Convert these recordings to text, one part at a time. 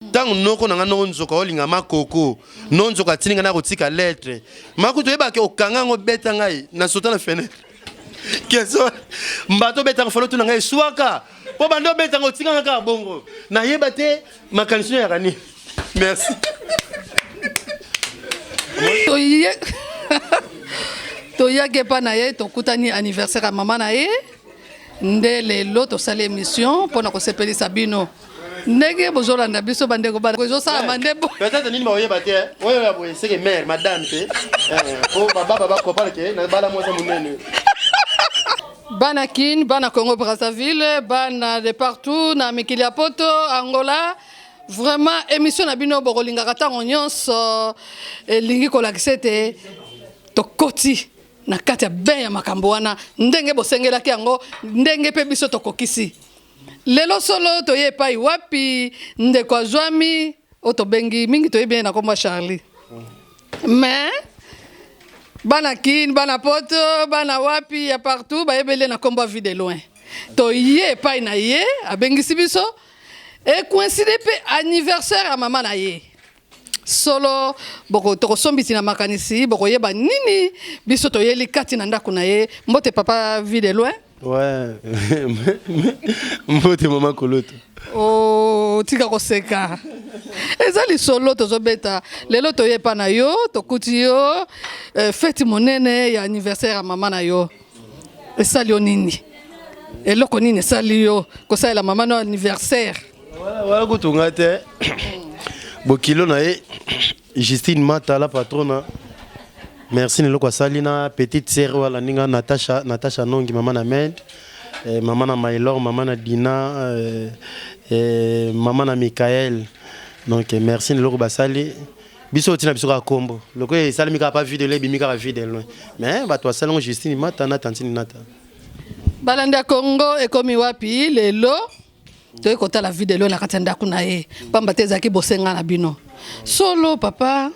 Ntango noko na nga noko nzoka olinga makoko no nzoka atindi nga na kotika lettre makutu oyebake okanga yango beta ngai na sota na fenêtre question mbato obetanga falo tuna ngai eswaka mpo banda obetanga otikanga kaka bongo nayeba te makanisi no yaka nini. Merci. Toyaki epa na ye, tokutani anniversaire ya mama na ye nde lelo tosali émission mpona kosepelisa bino ndenge bozolanda biso. Bandeko, bana ezosalama nde. Peut-être nini baoyeba te oyo ya boye seke mare madame te po bababa bakopala ke na bala mwasa monene. Bana Kin, bana Congo Brazzaville, bana de partout na mikili ya Poto, Angola, vraiment émission na bino bokolingaka ntango nyonso elingi kolakisa ete tokoti na kati ya bain ya makambo wana ndenge bosengelaki yango, ndenge mpe biso tokokisi lelo. Solo toye epai wapi ndeko azwami oyo tobengi mingi, toyebi ye na kombo ya Charlie. Mais bana Kin, bana Poto, bana wapi ya partout bayebeli ye na kombo ya Vie de Loin. Toye epai na ye, abengisi biso, ecoïncider mpe anniversaire ya mama na ye. Solo boko tokosombisi na makanisi, bokoyeba nini biso toyeli kati na ndako na ye. Mbote, papa Vie de Loin. Ouais, mbote mama Koloto. Oh, tika koseka, eza lisolo tozobeta lelo. Toyepa na yo, tokuti yo feti monene ya anniversaire ya mama na yo. Esali yo nini? Eloko nini esali yo kosalela mama no anniversaire? Wala kutunga te, bokilo na ye Justine Mata la patrona, merci na eloko asali na petite sœur oyo alandi nga, Natasha, Natasha Nongi, mama na Med, mama na Maylor, mama na Dina, mama na Michael. Donc merci na eloko basali biso. Otina biso kaka kombo lokola esalemi kaka pa Vue de Loin, ebimi kaka Vue de Loin, mais bato basali yango Justine Mata na tantine Nata. Balandi ya Congo ekomi wapi, lelo toyei kotala Vue de Loin na kati ya ndako na ye, pamba te ezalaki bosenga na bino. Solo papa,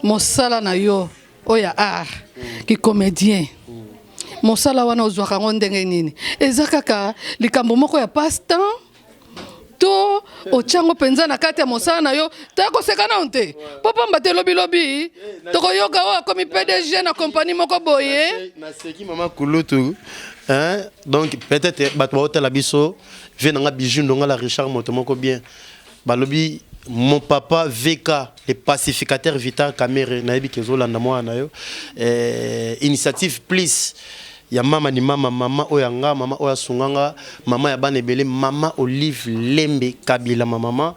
mosala na yo oyo ya art kicomédien, mosala wana ozwaka yango ndenge nini? Eza kaka likambo moko ya passe temps to otyango mpenza na kati ya mosala na yo? Ta koseka nano te, mpo pamba te lobilobi tokoyoka oyo akomi PDG na kompani moko boye. Naseki mama Kulutu, hein? Donc peut-être bato baotala biso vie nanga Bijou Ndongala Richard, moto moko bien balobi mon papa VK le pacificateur Vital Kamere, nayebi ke ezolanda mwana na yo, initiative plus ya mama ni mama, mama oyo ya nga, mama oyo asunga nga, mama ya bana ebele, mama Olive Lembe Kabila, ma mama,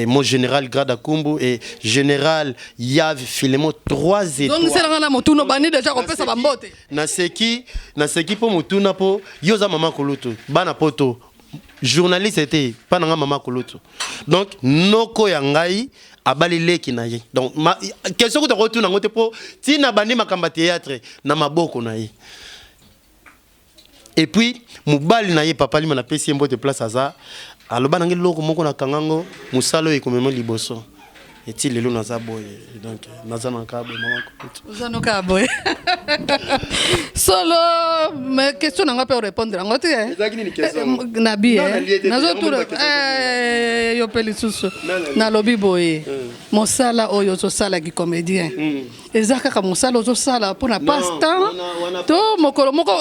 mon général Grada Kumbu et général Yav Filemo 3 étoiles. Zongiselanga na motuna, bandi deja kopesa bambote. Naseki, naseki mpo motuna, mpo yo oza mama kulutu, bana Poto, journaliste te mpa na nga mama kulutu. Donc noko ya ngai abali leki na ye. Donc question kuta kotuna yango te, mpo ntina bandi makambo ya théâtre na maboko na ye. Et puis mobali na ye papa Lima, napesi ye mbote place aza, aloba nange eloko moko nakanga ngo mosala oyo ekomema liboso eti lelo naza boye. Donc naza na kaka boye, mama kulutu. Oza no kaka boye solo. Mais question na nga mpe orépondre yango te. Ezalaki nini question? Na bi Non, nalie te, nazotuna. yango nde. Yo mpe lisusu. Nalie. Nalobi boye, mosala oyo ozosalaki comédien eza kaka mosala ozosala mpona passe temps to mokolo moko,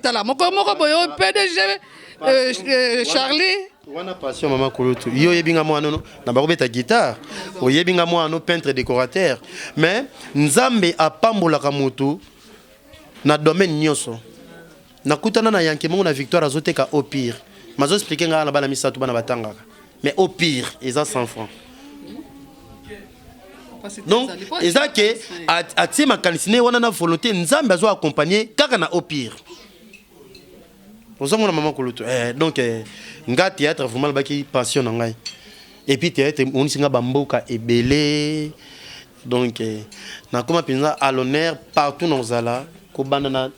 tala, mokolo moko boye oyo PDG Charlie? Wana passion, mama kulutu. Yo oyebi nga mwana no na bakobeta guitare, oyebi nga mwana no peintre décorateur, mais Nzambe apambolaka motu na domaine nyonso. Nakutana na yanke moko na Victoire, azoteka eau pure. Mazo expliquer nga na bana misato, bana batangaka, mais eau pure eza 100 francs. Donc eza ke atie makanisi ne wana na volonté, Nzambe azo accompagner kaka na eau pure. Ozomona mama kulutu, donc nga théâtre vraiment alobaki passion na ngai. Et puis théâtre emonisi nga bamboka ebele. Donc nakoma mpenza à l'honneur partout na ozala, kobanda na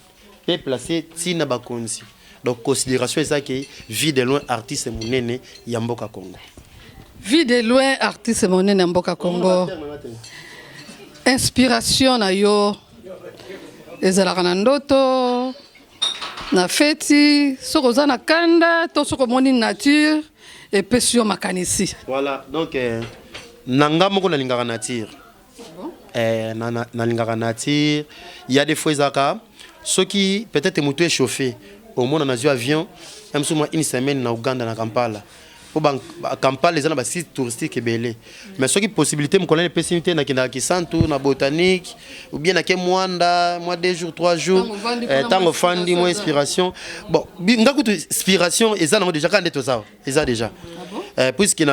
pe place ntina bakonzi. Donc considération eza ke Vie de Loin, artiste monene ya mboka Congo. Vie de Loin, artiste monene ya mboka Congo. Inspiration na yo ezalaka na ndoto, na feti, soki oza na kanda to soki omoni nature? Epesi yo makanisi. Voilà, donc na nga moko nalingaka nature. Bon? Nalingaka nature. Ya des fois ezalaka soki peut-être moto échauffé, omona nazwi avion ya mosusu mwa une semaine na Uganda, na Kampala, po Kampala eza na basite touristique ebele. Mais soki possibilité mokolo epesi te, nakendaka Kisantu na botanique ou bien nake Mwanda mwa 2 jours, 3 jours. Ntango ovandi kuna, ntango mwa ofandi mwa inspiration. Inspiration, bon, nga kutu inspiration eza nango déjà, kaka nde toza awa, eza déjà. Ah bon? Puisque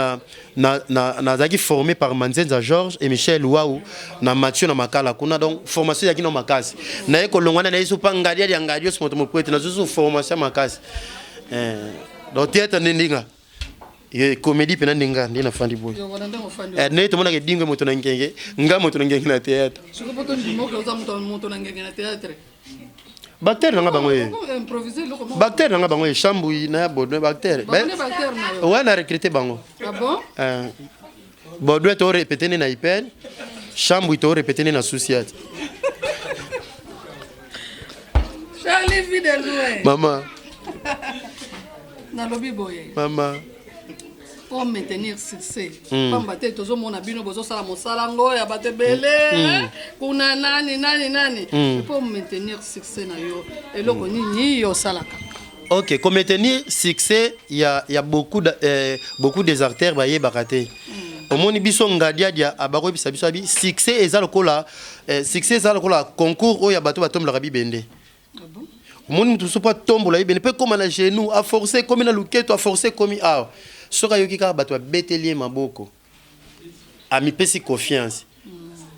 nazalaki formé par Manzenza Georges et Michel Wau na Mathieu na Makala kuna, donc formation ezalaki no makasi. Naye kolongwa na naye so mpa ngadi ya ngadi oso moto mopo ete nazwi formation ya makasi. Donc théâtre nde ndinga. Ye, comédie mpena ndinga nde nafandi boye. Yo wana ndenge ofandi. Ndenge tomonaka edingwe moto na ngenge, nga moto na ngenge na théâtre. Soki po tondimoke oza moto na ngenge na théâtre. Baacteur nanga bango ye. Improvise eloko moko. Baacteur nanga bango ye, Chambui na ya Baudouin, baacteur. Bango nde baacteur na yo? Ouais, na recruté bango. Ah bon? Baudouin to répété ne na ipel, Chambui to répété ne na Susiat. Charlie Vue de Loin. Mama. Nalobi boye. Mama. Pour maintenir succès, pamba te tozomona bino bozosala mosala ngo ya bato ebele, kuna nani nani nani. Pour maintenir succès na yo, eloko nini yo osalaka? Ok, ko maintenir succès, il y a beaucoup des acteurs bayebaka te. Omoni biso ngadiadia abakoyebisa biso abi succès eza lokola succès eza lokola concours oyo ya bato batombolaka bibende. Ah bon? Omoni moto mosusu mpo atombola bibende mpe ekóma na genou, aforce ekomi na luketo, aforce ekomi awa. Soki ayoki kaka bato babeteli ye maboko, amipesi confiance.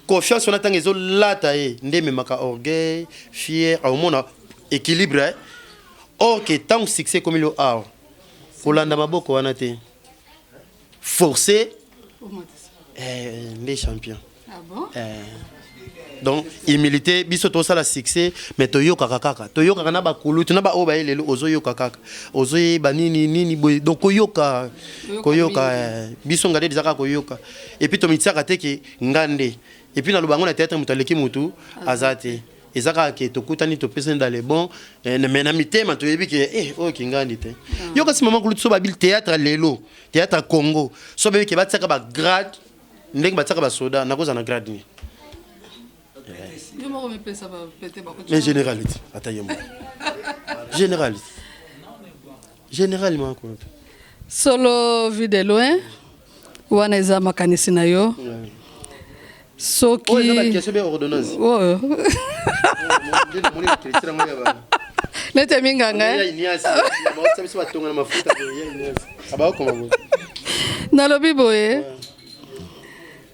Confiance wana, ntango ezolata ye, nde ememaka orgueil, fier, aomona équilibre, eh? Or ke ntango succès ekomi lo awa, kolanda maboko wana te, forcé. Omatisa. Nde champion. Ah bon? Donc humilité, biso tosala succès, mais toyokaka kaka, toyokaka na bakulutu na baoyo baye lelo. Ozoyoka kaka, ozoyeba nini nini boye, donc koyoka. Koyoka. Koyoka. Mingi. Biso nga nde eza kaka koyoka, et puis tomitiaka te ke nga nde. Et puis naloba yango, na théâtre moto aleki motu aza te. Eza kaka ke tokutani, topesani dans le bon, mais na mitema toyebi ke oyo kingandi te. Yo kasi mama kulutu, so babili théâtre lelo, théâtre Congo, so bayebi ke batiaka bagrade ndenge batiaka basoda, nakozala na grade nini? Yo moko mipesa bapete bakoti. Mais généralité, ata ye moko généralité, général mama kulutu. Solo Vue de Loin, wana eza makanisi na yo. Soki Oyo eza baquestion be ordonnance. Oyo. Nde namoni na culture yango ya nete minganga, ya eh? Iniasi baotisa biso batonga na mafuta boye, ya Iniasi abakokoma boye. Nalobi boye,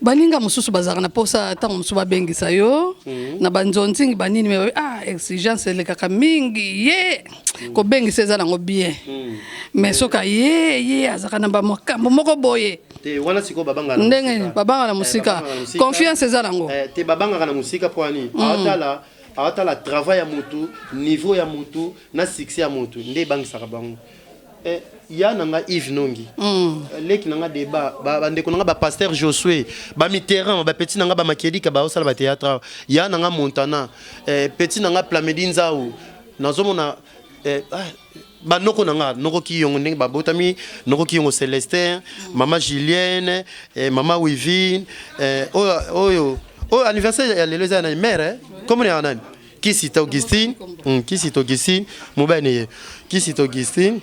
baninga mosusu bazalaka na mposa ntango mosusu babengisa yo na banzonzingi banini, me ah, exigence elekaka mingi. Ye kobengisa eza nango bien, mais soki aye, ye azalaka na bamakambo moko boye. Te, wana sikoyo babangaka na Ndenge mosika. babangaka na Eh, mosika. babangaka na mosika. Confiance eza nango. Eh, te, babangaka na mosika mpo ani aotala travail ya motu, niveau ya motu na succès ya motu, nde ebangisaka bango. Ya na nga Yves Nongi, leki na nga débat, bandeko na nga bapasteur Josué, bamitterrand, bapeti na nga bamakiedika, baosala bathéâtre awa, ya na nga Montana, petit na nga Plamedi Nzau, nazomona banoko na nga, noko Kiyongo, ndenge babotami, noko Kiyongo Célestin, mama Julienne, mama Wivine, oyo anniversaire ya lelo eza ya nani, mare, komona ya nani, Kisita Augustine, Kisita Augustine, mobali ne ye Kisita Augustine,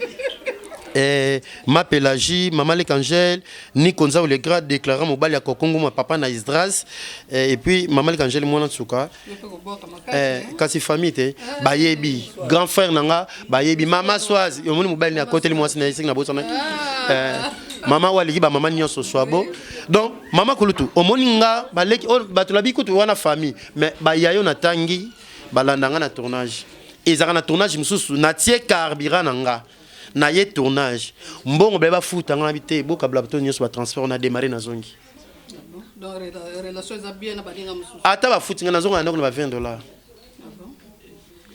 ma Pélagie, mama Lek Angèle, Nico Nzao le grand déclarant, mobali ya Kokongo, ma papa na Isdras, et puis mama Lek Angèle mwana nsuka. Yo mpe kobwaka makasi. Kasi famille te bayebi grand frère na nga, bayebi mama Swazi, omoni mobali ne akoteli mwasi na ye seki na bosana, mama oyo aleki bamama nyonso swabo. Donc mama kulutu, omoni nga baleki oyo bato na bikutu wana famille, mais bayayo natangi balanda nga na tournage. Ezalaka na tournage mosusu natie carburant na nga na ye tournage, mbongo baye bafuta nga na bi te, bokabla bato nyonso batransport na démarre, nazongi. Donc relation eza bien na baninga mosusu. Ata bafuti nga, nazonga na ndako na ba 20 $.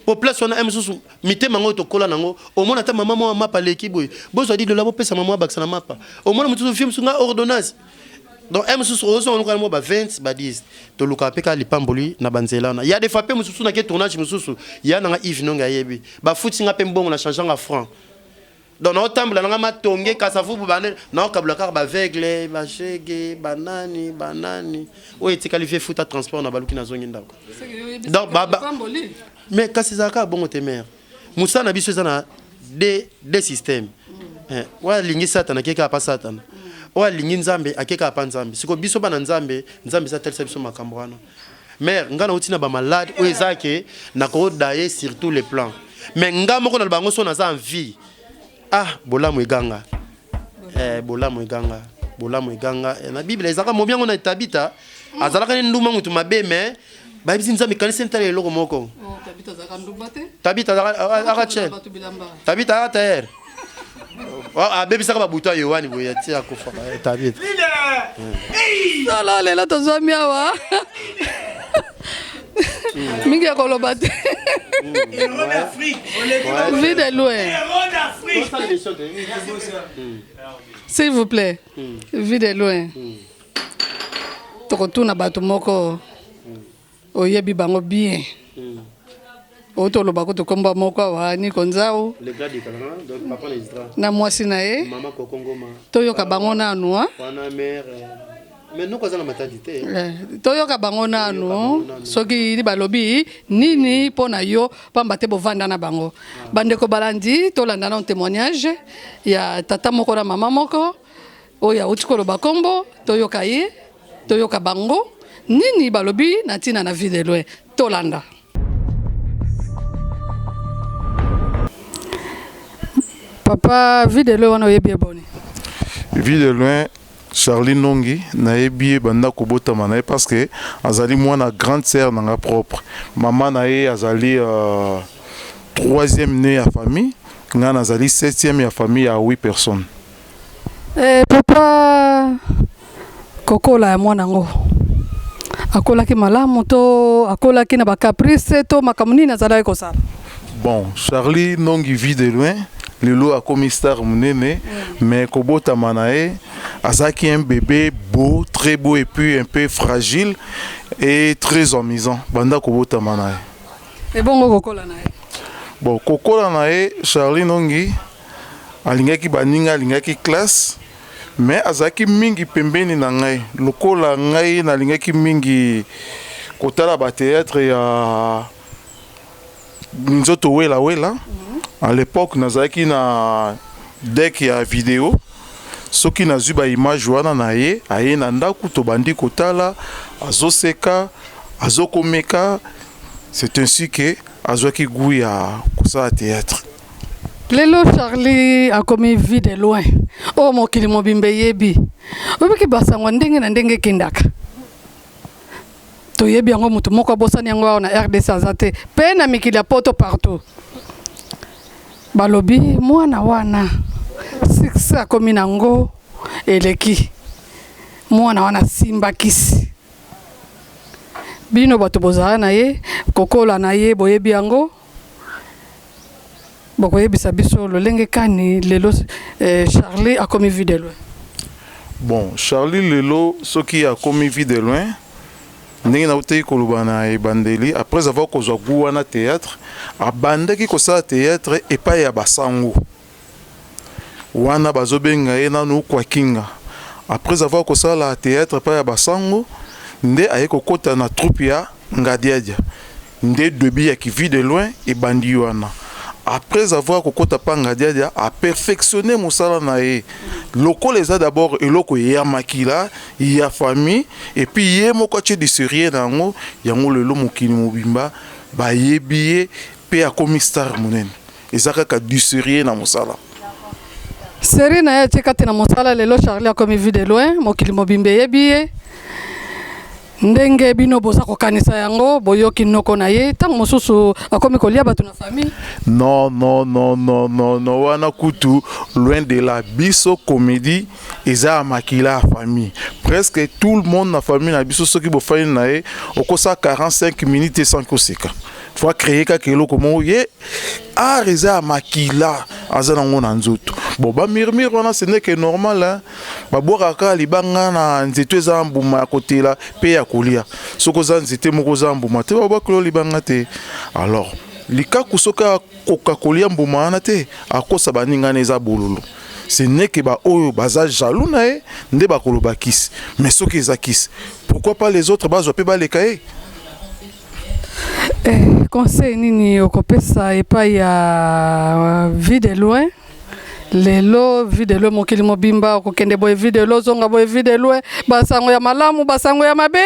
Po place wana mosusu mitema yango tokola nango. Omona ata mama mwa mapa aleki boye, bozwa 10 $ bopesa mama abakisa na mapa. Omona mosusu fie mosusu nga ordonnance. Donc mosusu ozonga luka mwa ba 20, ba 10, tolukaka mpe kaka lipamboli na banzela wana. Ya des fois mpe mosusu nake tournage mosusu, ya nanga Yves Nonge ayebi, bafuti nga mpe mbongo na change nga franc. Donc naotambola nanga matonge Kasavubu, bane naokabula kaka baveugle, bashege, banani banani oyo etikali vie futa transport na baluki, nazongi ndako. Donc mais kasi ezalaka kaka bongo te. Mare, mosala na biso eza na deux système. Oyo alingi Satana ake kaka pa Satana, oyo alingi Nzambe ake kaka pa Nzambe. Sikoyo biso bana Nzambe, Nzambe eza atalisa biso makambo wana. Mare, ngai nauti na bamalade oyo eza ke nakodaye sur tous les plans, mais nga moko na bango so naza en vie. Ah, bolamu eganga, bolamu eganga, bolamu eganga. Na Bible ezalaka mobi yango na Tabita, azalaka ne nduma, mutu mabe, mais bayebisi Nzambe kanisi ntala eloko moko. Tabita aka tie, Tabita aka tailleur, abebisaka babutu ya Yohani boye, atie akufaka Tabita. Solo lelo tozwami awa, mingi ya koloba te. Vue de Loin, s'il vous plaît, Vue de Loin, tokotuna bato moko oyebi bango bien. Oyo toloba ko tokomba moko awa, Niko Nzau na mwasi na ye, toyoka bango nanu. Toyoka bango nanu soki balobi nini mpo na yo, pamba te bovanda na bango. Bandeko balandi, tolanda nano témoignage ya tata moko na mama moko oyo awuti koloba nkombo. Toyoka ye, toyoka bango nini balobi na ntina na Vue de Loin. Tolanda. Papa, Vue de Loin wana oyebi eboni? Vue de Loin Charlie Nongi, nayebi ye banda kobotama na ye, parce que azali mwana grande sœur na nga propre. Mama na ye azali troisième né ya famille, nga nazali septième ya famille ya huit personnes. Papa, kokola ya mwana yango, akolaki malamu to akolaki na bacaprice to makambo nini azalaki kosala? Bon, Charlie Nongi Vue de Loin lelo akomi star monene, mais kobotama na ye azalaki un bébé beau, très beau, et puis un peu fragile et très amusant banda kobotama na ye. Ebongo kokola na ye? Bon, kokola na ye, Charlie Nongi alingaki baninga, alingaki classe, mais azalaki mingi pembeni na ngai. Lokola ngai nalingaki mingi kotala bathéâtre ya nzoto welawela, à l'époque nazalaki na deck ya video. Soki nazwi baimage wana na ye, aye na ndako, tobandi kotala, azoseka, azokomeka. C'est ainsi que azwaki goût ya kosala théâtre. Lelo Charlie akomi Vue de Loin oyo mokili mobimba eyebi. Oyebiki basango ndenge na ndenge ekendaka, toyebi yango. Motu moko abosani yango awa na RDC aza te, mpe na mikili ya poto partout balobi mwana wana succès akomi nango eleki, mwana wana asimba kisi. Bino bato bozala na ye, kokola na ye boyebi yango, bokoyebisa biso lolenge kani lelo Charlie akomi Vue de Loin. Bon, Charlie lelo soki akomi Vue de Loin, ndenge nautaki koloba na ebandeli, après avoir kozwa goût wana théâtre, abandaki kosala théâtre epai ya basango wana bazobenga ye nanu Kwakinga. Après avoir kosala théâtre epai ya basango, nde aye kokɔta na troupe ya Ngadiadia, nde début ya Vue de Loin ebandi wana. Après avoir kokɔta pa Ngadiadia, aperfectionne mosala na ye. Lokola eza d'abord eloko eyamaki la ya famille, et puis ye moko atie du sérieux na yango, yango lelo mokili mobimba bayebi ye mpe akomi star monene. Eza kaka du sérieux na mosala. Sérieux na ye atie kati na mosala, lelo Charlie akomi Vue de Loin, mokili mobimba eyebi ye. Ndenge bino boza kokanisa yango, boyoki noko na ye, ntango mosusu akomi kolia bato na famille? Non, non, non, non, non, non, wana kutu loin de là. Biso comédie eza ya makila ya famille. Presque tout le monde na famille na biso, soki bofandi na ye, okosala 45 minutes sans koseka. Faut créer kaka eloko moko. Ye art eza ya makila, aza nango na nzoto. Bon, bamurmure wana, ce n'est que normal, hein? Babwakaka kaka libanga na nzete eza mbuma ya kotela mpe ya kolia. Soki oza nzete moko oza mbuma te, babwakela libanga te. Alors Likaku soki akoka kolia mbuma wana te, akosa baninga na eza bololo. Ce n'est que ba oyo baza jaloux na ye nde bakoloba kisi. Mais soki eza kisi, pourquoi pas les autres bazwa pe baleka ye? Eh, conseil nini okopesa epai ya vie de loin lelo? Vie de loin, mokili mobimba okokende boye, vie de loin ozonga boye, vie de loin, basango ya malamu, basango ya mabe,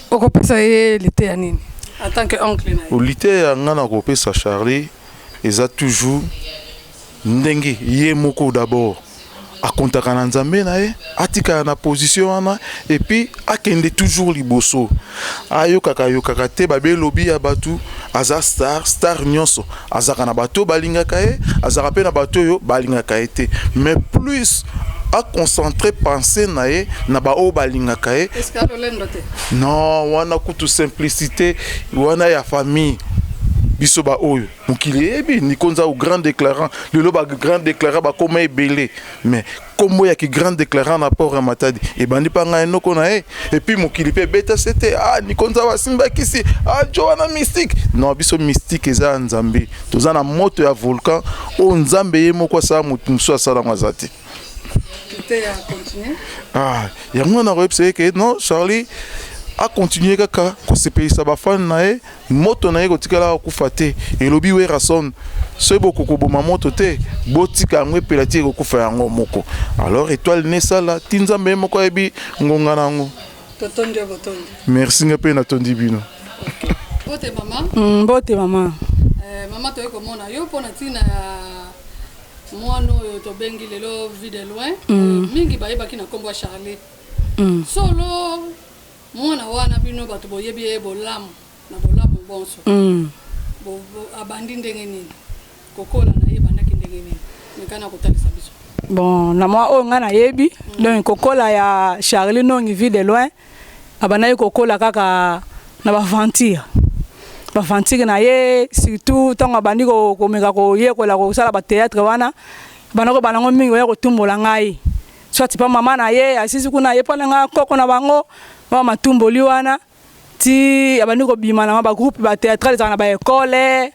okopesa ye liteya nini en tant que oncle na ye? Liteya nga na kopesa Charlie eza toujours ndenge ye moko d'abord akontaka na Nzambe na ye, atikala na position wana et puis akende toujours liboso. Ayokaka ayokaka te babelobi ya bato. Aza star. Star nyonso azalaka na bato oyo balingaka ye, azalaka mpe na bato oyo balingaka ye te, mais plus aconcentre pensée na ye na baoyo balingaka ye. Est-ce que alolendo te? Non, wana kutu simplicité wana ya famille. Biso baoyo mokili eyebi Nikonza au grand déclarant. Lelo ba grand déclarant bakoma ebele, mais kombo ya ki grand déclarant na port ya Matadi ebandi mpa ngai noko na ye. Et puis mokili mpe ebeta se te: ah, Nikonza wasimbakisi, ah, jo wana mystique. Non, biso mystique eza ya Nzambe. Toza na moto ya volcan oyo Nzambe ye moko asala, motu mosusu asala yango aza te. Liteya, continue. Ah, yango wana koyebisa ye ke non, Charlie akontinue kaka kosepelisa bafani na ye. Moto na ye kotikala kokufa te. Elobi Werason, soki bokokoboma moto te, botika yango epela ti ekokufa yango moko. Alors étoile nesala ti Nzambe ye moko ayebi ngonga na yango. Totondi yo, botondi. Merci, nga mpe natondi bino. Mbote mama. Mbote mama. Mama, toyei komona yo mpona ntina ya mwana oyo tobengi lelo Vie de Loin. Mingi bayebaki na nkombo ya Charlie. Solo mwana wana, bino bato boyebi ye bolamu na bolamu bonso. Abandi ndenge nini kokola na ye? Ebandaki ndenge nini? Mekana kotalisa biso. Bon, na mwa oyo ngai nayebi, donc kokola ya Charlie Nongi Vie de Loin, abandaki kokola kaka na baventure, baventure na ye, surtout ntango abandi komeka koyekola kosala bathéâtre wana. Banda kobanda yango mingi, oya kotumbola ngai, soit mpa mama na ye asisi kuna ye mpo na ngai koko na bango ba matumboli wana, ti abandi kobima na bagroupe bathéâtral ezalaka na baekole.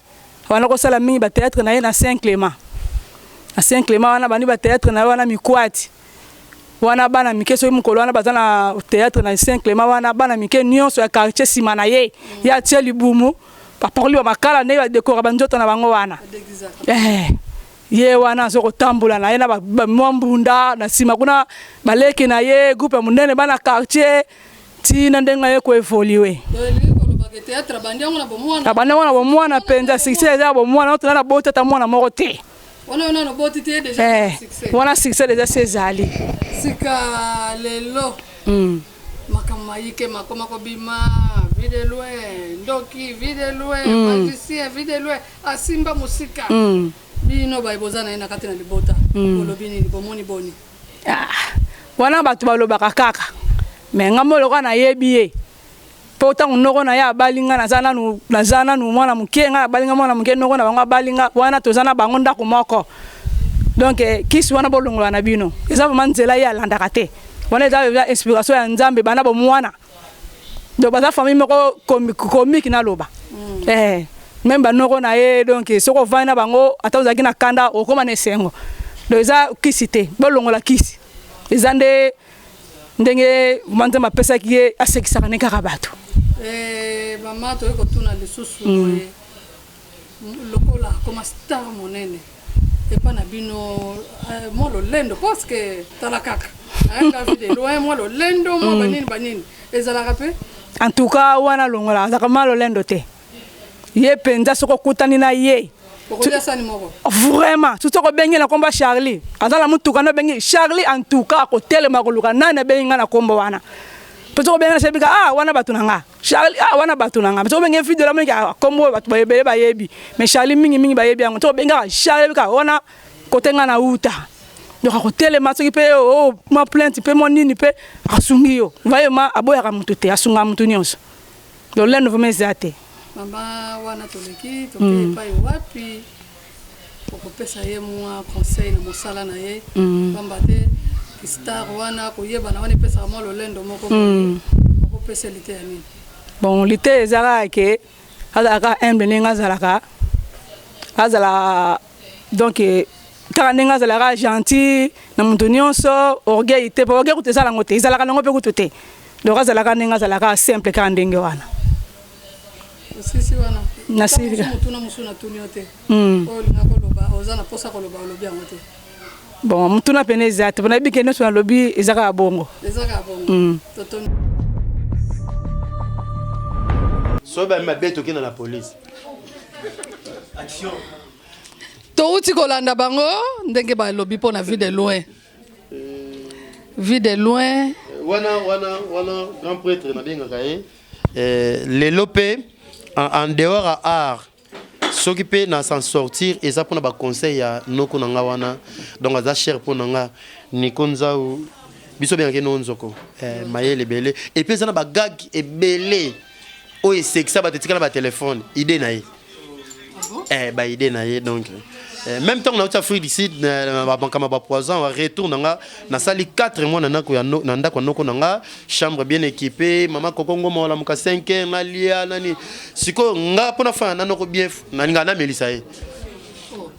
Abanda kosala mingi bathéâtre na ye na Saint Clément. Na Saint Clément wana bandi bathéâtre na ye wana, mikwati wana, bana mike. Soki mokolo wana baza na théâtre na Saint Clément wana, bana mike nyonso ya quartier nsima na ye, ye atie libumu, bapakoli bamakala, ndenge badekora banzoto na bango wana. Ye wana aza kotambola na ye na mwa mbunda na nsima kuna, baleki na ye, groupe ya monene, bana quartier, ntina ndenge aye koévoluer. Théâtre abandi yango na bomwana? Abandi yango na bomwana mpenza. Succès eza ya bomwana. Otona na boti ata mwana moko te. Wana yo nano boti te, déjà succès. Wana succès déjà se ezali. Sika lelo, makambo mayike makoma kobima: Vie de Loin ndoki, Vie de Loin magicien, Vie de Loin asimba mosika. Bino baye boza na ye na kati na libota, bolobi nini? Bomoni boni? Ah, wana bato balobaka kaka, me nga mo lokola nayebi ye, mpo ntango noko na ye abali nga, naza nanu mwana moke. Nga abali nga mwana moke, noko na bango abali nga wana, toza na bango ndako moko. Donc kisi wana bolongola na bino, eza vraiment nzela ye alandaka te. Wana eza inspiration ya Nzambe bana bomwana. Donc baza famille moko comique, naloba. Même banoko na ye, donc soki ovandi na bango, ata ozalaki na kanda, okóma na esengo. Donc eza kisi te, bolongola kisi. Eza nde ndenge ma Nzambe apesaki ye, asekisaka ne kaka bato. Mama, toyei kotuna lisusu boye: lokola akoma star monene epa na bino, mwa lolendo, parce que tala kaka ayaka Vie de Loin, mwa lolendo, mwa banini banini ezalaka mpe? En tout cas wana longola, azalaka mwa lolendo te. Ye mpenza, soki okutani na ye, okolia sani moko. Vraiment, surtout okobengi na kombo ya Charlie, aza na mutuka na obengi Charlie, en tout cas akotelema koluka nani abengi nga na kombo wana. Mpe soki obengi na sebika: ah, wana bato na nga Charlie, ah, wana bato na nga. Soki obengi Vie de Loin, moniki kombo oyo bato ebele bayebi, mais Charlie mingimingi bayebi yango. Soki obengaka Charlie kaka wana kote nga na uta, donc akotelema. Soki mpe o mwa plainte mpe mwa nini mpe, asungi yo vraiment. Aboyaka motu te, asungaka motu nyonso. Lolendo vraiment eza te. Mama, wana toleki, toke epai wapi? Okopesa ye mwa conseil na mosala na ye, pamba te star wana, koyebana wana epesaka mwa lolendo moko. Okopesa liteya nini? Bon, liteya eza kaka ke Azalaka humble ndenge azalaka, azala donc kaka ndenge azalaka gentil na moto nyonso, orgueil te, po orgueil kutu ezala yango te, ezalaka nango mpe kutu te. Donc azalaka ndenge azalaka simple kaka ndenge wana. Osisi wana. Nasili. Motuna mosusu natuni yo te. Oyo olinga koloba, oza na mposa koloba, olobi yango te. Bon, motuna pene eza te, po nayebi ke nyonso nalobi eza kaka bongo. Eza kaka bongo. Totoni. Soki bami mabe, tokenda na police. Touti kolanda bango ndenge balobi mpo na Vie de Loin, Vie de Loin. Wana grand prêtre nabengaka ye. Lelo mpe en dehors ya art, soki mpe na s'en sortir, eza mpona baconseil ya noko na nga wana. Donc aza cher mpo na nga, Niko Nzau, biso obengaki no nzoko. Mayele ebele, et puis eza na bagag ebele oyo esekisa bato, etikala batelefone, idée na ye, baidée na ye. Donc même ntango nauti Afrique du Sud, makambo ya bapoison, retour na nga, nasali 4 mois na ndako ya noko na nga, chambre bien équipée, mama koko ngoma, olamuka 5 heures, nalia nani. Sikoyo nga mpo nafanda na noko bien, nalingaa namelisa ye.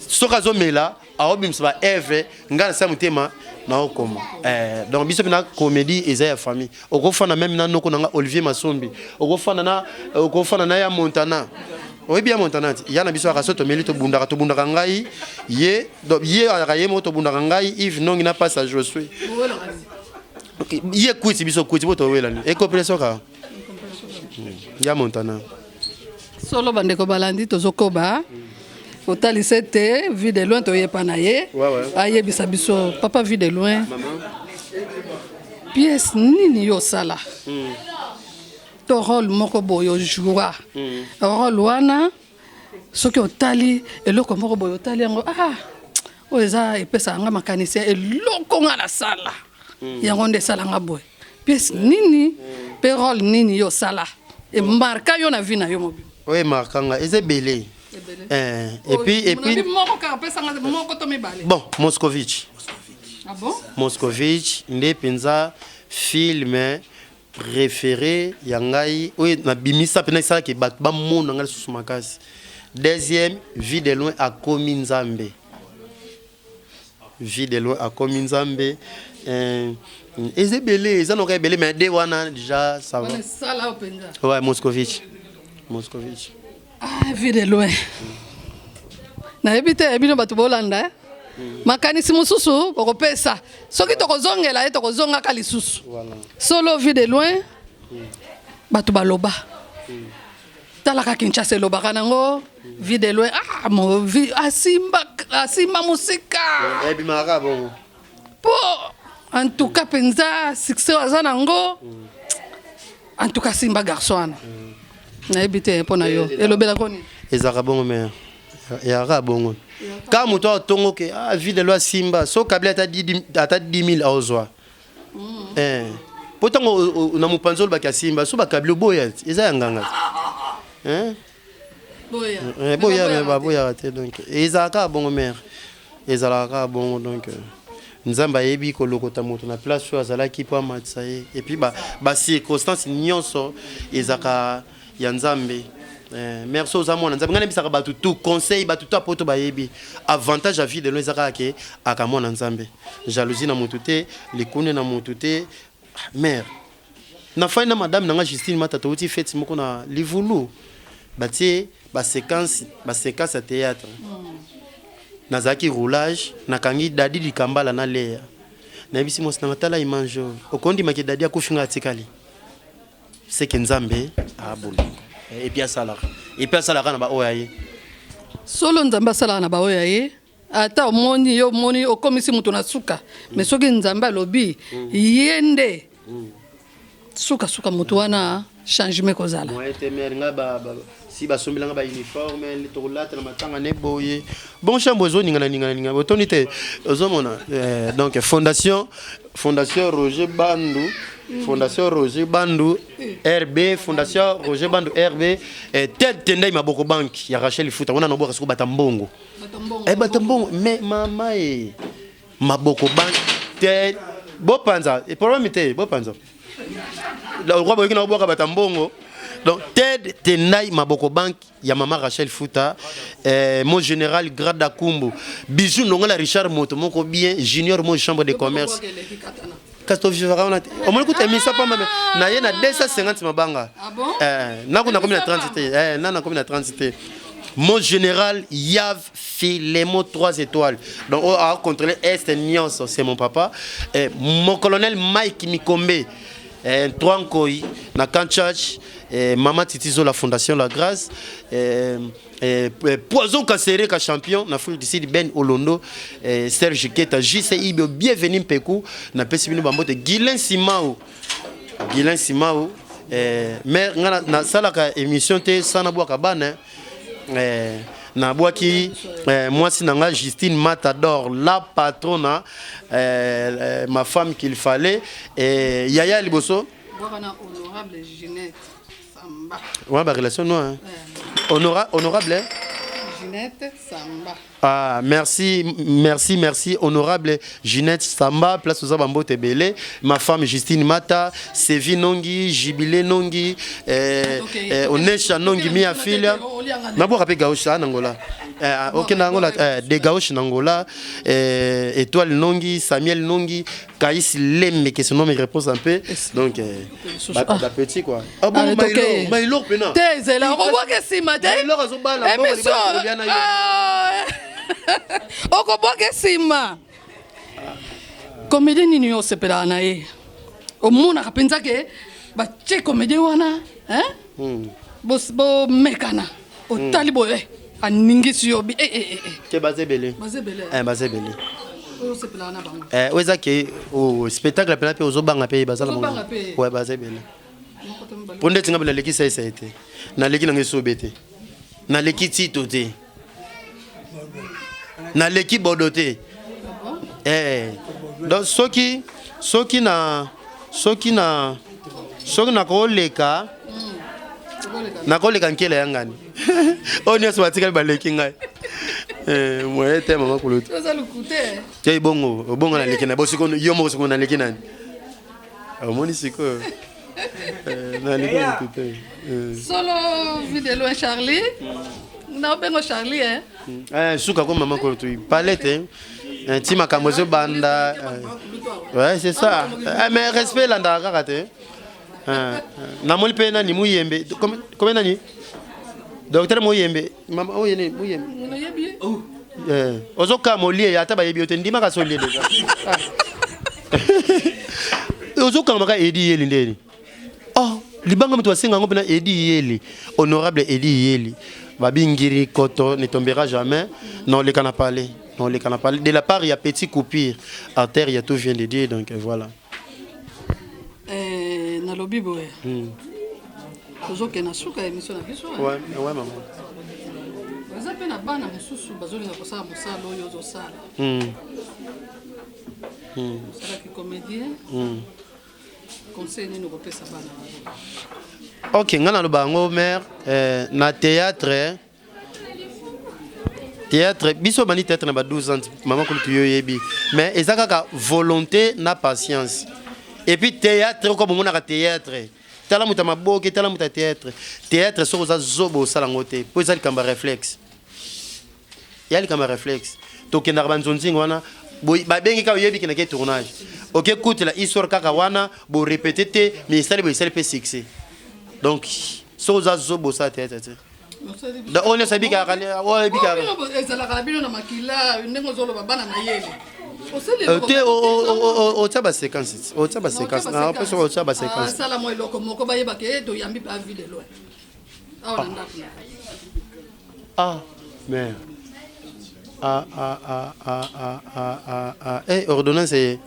Soki azomela, aobimisa baeve, ngai nasala motema naokoma. Donc biso mpena comédie eza ya famille. Okofanda même na noko na nga Olivier Masombi, okofanda na ya Montana. Oyebi ya Montana ti ya na biso aka so tomeli, tobundaka, tobundaka ngai ye. Donc ye azalaka ye moko, tobundaka ngai Yves Nongi na pasa Josue, ye kwiti, biso kwiti po towelani ekopele soka ya Montana. Solo, bandeko balandi, tozokoba kotalisa ete Vie de Loin toyepa na ye. Ayebisa biso, papa Vie de Loin, pièce nini yo osala to rôle moko boye ojoua, rôle wana soki otali eloko moko boye, otali yango, ah, oyo eza epesaka nga makanisi ya eloko nga nasala yango nde esalanga boye? Pièce nini mpe rôle nini yo osala emarka yo na vie na yo mobimba? Oyo emarka nga eza ebele. Et puis moko kaka, pesanga moko to mibale. Bon, Moscovitch. Ah bon? Moscovitch nde mpenza film préféré ya ngai oyo nabimisa mpena, esalaki bato bamona ngai lisusu makasi. Deuxième, Vie de Loin akomi Nzambe. Vie de Loin akomi Nzambe. Eza ebele, eza noka ebele, mais de wana déjà ça va. Wana esala oyo mpenza. Ouais, Moscovitch, Moscovitch. Ah, Vie de Loin, nayebi te bino bato bolanda, eh? Makanisi mosusu bokopesa soki tokozongela ye, tokozongaka lisusu. Solo, Vie de Loin, bato baloba, talaka Kinshasa elobaka nango Vie de Loin, ah, mo, vie, asimba, asimba mosika. Ebimaka bongo. Mpo en tout cas mpenza succès oyo aza nango, en tout cas simba garçon wana. Nayebi te mpo na yo elobelako nini. Ezalaka bongo, mais ezalaka bongo ka moto atongo ke ah, Vie de Loin asimba so kabila ata 10 000 aozwa. Po ntango na mopanzi olobaki asimba so bakabila, oboya ti, eza ya nganga ti. Eh? Boya. Boya, mais baboyaka te. Donc ezalaka kaka bongo, mare, ezalaka kaka bongo. Donc Nzambe ayebi kolokota moto na place oyo azalaki mpo amatisa ye, et puis bacirconstance nyonso ezalaka ya Nzambe. Merci, oza mwana Nzambe. Ngai nayebisaka bato tout conseil, bato tout apoto bayebi avantage ya Vie de Loin eza kaka ke aka mwana Nzambe. Jalousie na motu te, likunde na motu te. Mare, nafai na madame na nga Justine Mata, touti fête moko na Livulu, batie baséquence, baséquence ya théâtre. Nazalaki roulage, nakangi Dadi Likambala na Leya. Nayebisi mwasi nanga: "Tala image oyo, okondimaki Dadi akufi, nga atikali." Seke Nzambe abolingo, et puis asalaka, et puis asalaka na baoyo aye. Solo, Nzambe asalaka na baoyo ya ye. Ata omoni yo, omoni okomisi moto na suka, mais soki Nzambe alobi ye nde sukasuka, moto wana changement ekozala. Moyen te, mare. Nga si basombelanga bauniforme, tokolata na matanga ne boye. Bon, chambre ezoningana ningana ningana, otoni te, ozomona. Donc fondation Roger Bandu, fondation Roger Bandu RB, fondation Roger Bandu RB, ted tendai maboko, banque ya Rachel Futa wana, nabwaka soko bata mbongo. Bato mbongo, mais mama e maboko banque te, bopanza problème te, bopanza lokwa boyoki na obwaka bato mbongo. Donc Ted Tendai Maboko Bank ya mama Rachel Futa, mon général Grada Kumbu, Bijou Ndongola Richard Moto moko bien, Junior mo chambre de commerce. Kasi tovivaka wana te. Omoni kuta émission pamba me na ye na 250 mabanga. Ah bon? Nako nakomi na 30 te. Na nakomi na 30 te. Mon général Yav Filemo 3 étoiles. Donc on a contrôlé Est nyonso, c'est mon papa. Mon colonel Mike Mikombe, 3 Nkoi na Camp Church, Mama Titizo la Fondation La Grâce, Poison Kassere ka champion na Afrique du Sud, Ben Olondo, Serge Keta, JC Ibio, bienvenue Mpeku na pesi bino bambote Guilain Simao. Guilain Simao, mère nga na salaka émission te sana bwaka bana, na bwaki, mwasi na nga Justine Matador, la patronne, ma femme qu'il fallait, Yaya Liboso. Bwaka na honorable Ginette Samba. Ouais, ba relation non, hein. Honorable, hein? Ginette Samba. Ah, merci, merci, merci, honorable Ginette Samba, place aux Abambo Tebele, ma femme Justine Mata, Sevi Nongi, Jubilé Nongi, Onesha Nongi, Mia Filia. Nabo rappel Gauche, ah, Nangola. Ok, Nangola, des Gauche Nangola, Étoile Nongi, Samuel Nongi, Kaïs Lemme, qui son nom me repose un peu. Donc, bah, petit quoi. Ah bon, Allez, Maïlor, ok. Maïlor, pena. Te, zela, on voit que si, ma tête. Maïlor, azoba, la bombe, Émission. libala, bien, Ah. Okobwaka nsima. Comédien nini yo osepelaka na ye? Omonaka mpenza ke batie comédien wana, hein? Bomekana. Otali boye, aningisi yo bi, eh, eh, eh, eh. Te baza ebele. Baza ebele. Baza ebele. Oyo osepelaka na bango. Oyo eza ke, oh, spectacle pena mpe ozobanga mpe baza na bango. Ozobanga mpe. Ouais, baza ebele. Moko to mibale. Po ndeti nga mpe naleki saisa ye te. Naleki nanga esobe te. Naleki tito te. Naleki bodo te. Donc soki nakoleka, nakoleka nkela ya ngani. Oyo nyonso batikali baleki ngai. Moye te, mama kulutu. Oza lokute. Te, bongo, bongo naleki na bo sikoyo, yo moko sikoyo naleki nani? Omoni sikoyo. Naleki motu te. Solo Vue de Loin Charlie. Na obengo Charlie, hein? Suka ko mama kulutu palette, ti makambo ezobanda. Ouais, c'est ça. Mais respect elandaka kaka te. Namoni mpe nani Muyembe, comme nani docteur Muyembe, mama oyo nini Muyembe. Nayebi ye. Ozokama olie ata bayebi yo te, ndimaka so olie déjà. Ozokanga kaka Edi Yeli ndeni. Oh, libanga moto asenga yango mpena Edi Yeli, honorable Edi Yeli. Babingiri koto ne tombera jamais. Non, leka na palais. Non, leka na palais. De la part, il y a petit coupure. À terre, il y a tout vient de Dieu, donc voilà. Nalobi boye. Tozokende na suka ya émission na biso, hein. Ouais, maman. Eza mpe na bana mosusu bazolinga kosala mosala oyo ozosala. Osalaki comédien. Conseil nini okopesa bana wana? Ok, nga naloba yango mare, na théâtre, théâtre biso bandi théâtre na ba 12 ans, mama kulutu, yo oyebi, mais eza kaka volonté na patience. Et puis théâtre oko bomonaka théâtre, tala moto ya maboke, tala moto ya théâtre. Théâtre, soki oza zoba, osala yango te, mpo eza likambo ya réflexe, ya likambo ya réflexe. Tokendaka banzonzingi wana, babengi kaka, oyebi kendaki tournage, oke kutela histoire kaka wana, borépéter te, mais esali boye, esali mpe succès. Donc soki oza zoba, osala théâtre te. Donc oyo nyonso ebikaka, oyo ebikaka. Bino ezalaka na bino na makila ndenge ozoloba bana mayele. Osali Te, otia baséquence, otia baséquence, opesa, otia baséquence. Asala mwa eloko moko bayebaka e toyambi ba Vue de Loin awa na ndako na. Ah, merde. Ah, ah, ah, ah, ah, ah, ah, ah. Eh, ordonnance. Eye.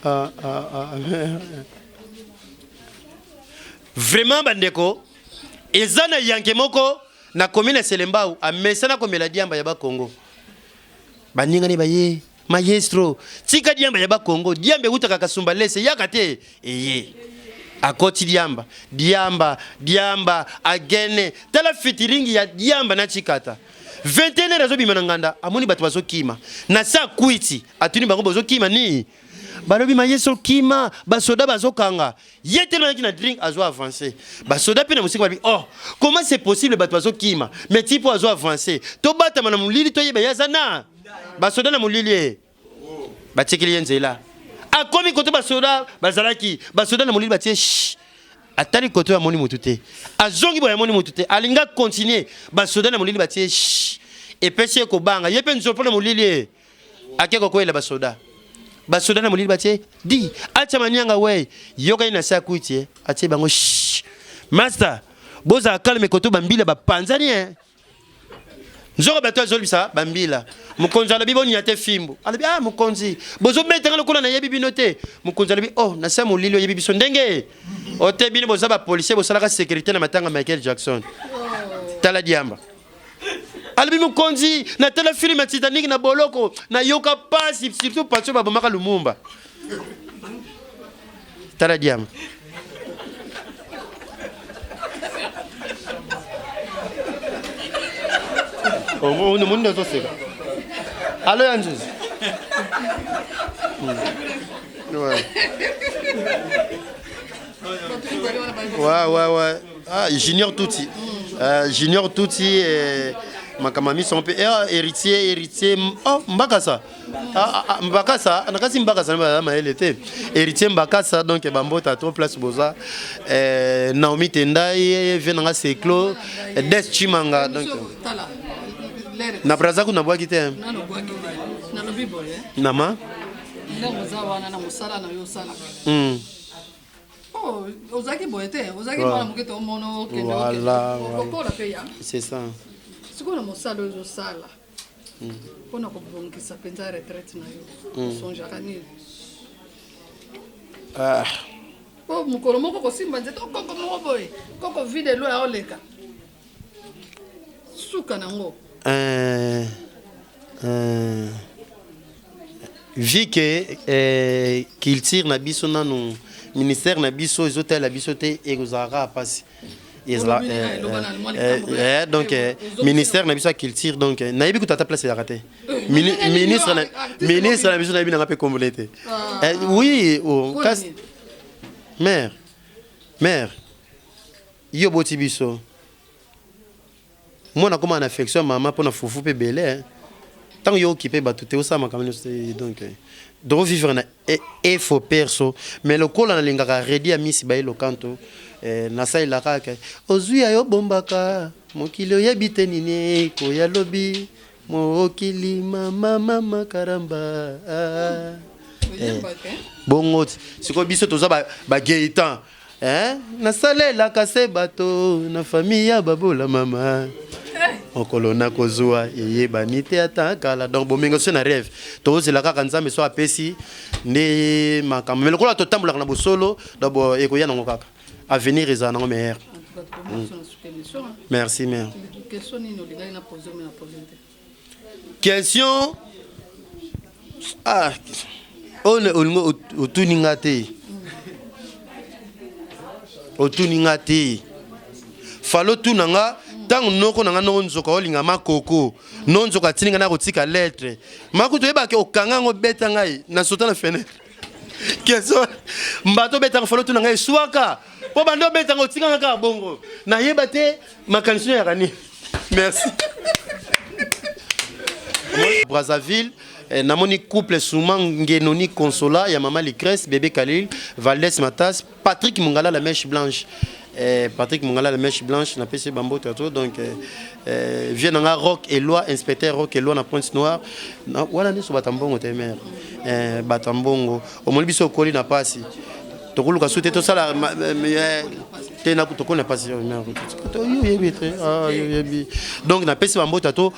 Ah, ah, ah, merde. Vraiment, bandeko, eza na yanke moko na commune ya Selembao, amesana komela diamba ya Bakongo. Baningani baye, maestro, tika diamba ya Bakongo, diamba eutaka Kasumba Lese, yaka te, eye. Akoti diamba, diamba, diamba, agene, tala fitiringi ya diamba na chikata. 21 heures azobima na nganda, amoni bato bazokima. Na sa kwiti, atuni bango, bozokima ni? Balobi mayeso kima, basoda bazokanga. Ye tellement ayaki na drink azo avancer. Basoda mpe na mosika balobi oh, comment c'est possible bato bazokima mais tipo azo avancer. Tobatama na molili toyeba ye aza na basoda na molili ye. Batikeli ye nzela. Akomi kote basoda bazalaki, basoda na molili batie shh. Atali kote amoni mutu te. Azongi boye amoni mutu te. Alinga continuer, basoda na molili batie shh. Epesi ye kobanga. Ye mpe nzopo na molili ye. Ake kokweyela basoda. Basoda na molili batie di atia manyanga wey. Yokani na se akuti ye. Atie bango shh. Master, bozala calme koto bambila bapanzani eh. Nzoka bato azolibisa bambila. Mokonzi alobi bonia te fimbu. Alobi ah mokonzi, bozobeta nga lokola nayebi bino te. Mokonzi alobi oh na se molili oyebi biso ndenge. Ote bino boza ba policier bosalaka sécurité na matanga Michael Jackson. Tala diamba. Alobi mokonzi, natala film ya Titanic na boloko, nayoka pasi surtout pasi babomaka Lumumba. Tala diamba. Omoni ozoseka. Alo ya nzuzi. Ouais. Ouais, ouais, ouais. Ah, Junior Tutsi. Junior Tutsi, makambo miso mpe eh, héritier, héritier. Oh, Mbakasa. Ah, ah, Mbakasa, nakasi Mbakasa na mayele te. Héritier Mbakasa donc bambota trop place boza. Naomi Tendai, vie nanga Seclo, Des Chimanga donc. Na Brazza kuna bwaki te. Nalobi boye. Nama. Ndenge oza wana na mosala na yo osalaka. Oh, ozalaki boye te, ozalaki mwana moke te omona okende okende. Okola mpe ya. C'est ça. Sikoyo na mosala oyo ozosala mpona kobongisa mpenza retraite na yo, osongeaka nini? Ah. Po mokolo moko kosimba nzete okoko moko boye, koko vide lo ya oleka. Suka nango. Vu que culture na biso nanu ministère na biso ezotala biso te ekozalaka pasi. Donc ministère na biso ya culture donc nayebi kutu ata place ezalaka te. Ministre na ministre na biso nayebi nanga mpe kombole te. Oui, kasi mère, mère yo boti biso. Mwana akoma na affection ya mama mpona fufu mpe ebele. Ntango yo okipe bato te osala makambo nyonso te donc doko vivre na efo perso mais lokola nalingaka redi ya misi baye lokanto nasalelaka kaka ozwi ya yo bombaka mokili oyebi te nini ekoya lobi mokili mama mama karamba bongo sikoyo biso toza ba Gaëtan nasalelaka se bato na famille ya babola mama mokolo nakozwa eyebani te ata kala donc bomengo so na rêve tozela kaka nzambe so apesi nde makambo mais lokola totambolaka na bosolo donc ekoya nango kaka avenir ezala nango meilleur. Merci mère. Question ah oyo olingo otuni nga te, otuni nga te, falo tuna nga ntango noko na nga noko nzoka olinga makoko no nzoka atindi nga na kotika lettre makutu oyebake okanga yango beta ngai na sota na fenêtre. Question mbato obetanga falo tuna ngai eswaka mpo bando obetanga otikanga kaka bongo nayeba te makanisi no yaka nini. Merci. Brazzaville, namoni couple Souma Ngenoni Consola ya Mama Lucrèce, bébé Khalil, Valdès Matas, Patrick Mungala la mèche blanche. Patrick Mungala la mèche blanche na PC Bambo Tato donc vieux nanga Rock Eloi, inspecteur Rock Eloi na Pointe Noire. Na wana nso batambongo te mère. Batambongo omoni biso okoli na pasi. Tokoluka sute tosala te na tokoli na pasi mère. To yo yebi te. Ah yo yebi. Donc na PC Bambo Tato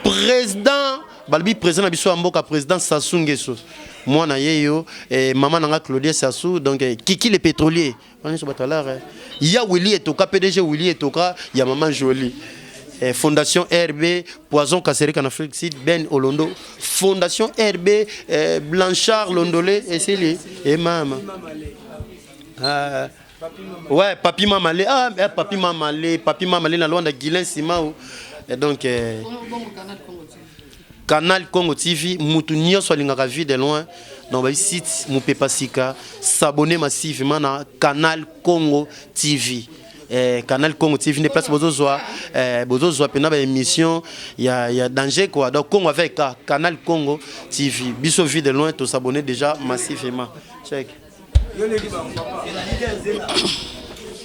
président balobi président na biso ya mboka président Sassou Nguesso. Mwana yeyo maman nanga Claudia Sassou donc Kiki le pétrolier. Wana so batalara. Ya Willy Etoka PDG Willy Etoka ya maman Jolie. Fondation RB Poison Kasereka na Afrique Sud Ben Olondo Fondation RB Blanchard Londolé eseli et mama. Ah, ouais, Papi Mamalé. Ah, Papi Mamalé, Papi Mamalé na Luanda Guilain Simao. Et donc Canal Congo TV, mutu nyonso alingaka vie de loin. Donc ba site Mupepa Sika, s'abonner massivement na Canal Congo TV. Eh, Canal Congo TV nde place bozozwa eh, bozozwa mpena ba émission ya, ya danger quoi. Donc Congo avec K, Canal Congo TV. Biso Vue de loin to s'abonner déjà massivement. Check.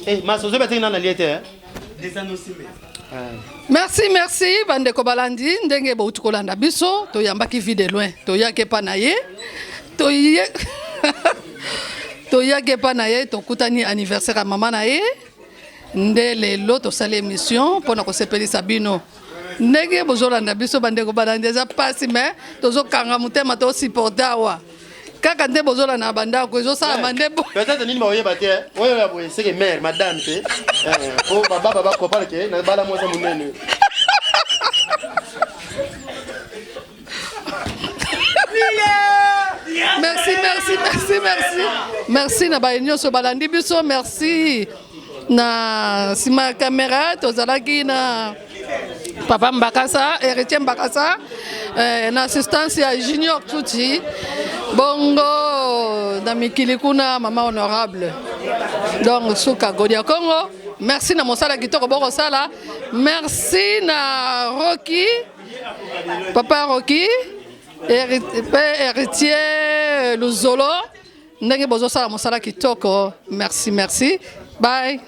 Eh, mas ozoba te nana liete eh? Merci, merci bandeko balandi ndenge bouti kolanda biso toyambaki Vue de loin toyaki epa na ye toye toyaki epa na ye tokutani anniversaire ya mama na ye nde lelo tosali émission mpona kosepelisa bino ndenge bozolanda biso bandeko balandi eza mpasi me tozokanga motema tosupporte awa kaka nde bozolanda na bandako ezosalama nde bo peut-être nini baoyeba te oyo ya boye seke mare madame te po bababa bakopala ke na bala mwasi monene. Merci, merci, merci, merci, merci na baye nyonso balandi biso. Merci na nsima ya kamera tozalaki na papa Mbakasa, Héritier Mbakasa, na assistance ya Junior Tuti, bongo na mikili kuna mama honorable donc suka Godia Congo. Merci na mosala kitoko bokosala. Merci na Rocky, papa Rocky mpe Héritier Luzolo ndenge bozosala mosala kitoko. Merci, merci, bye.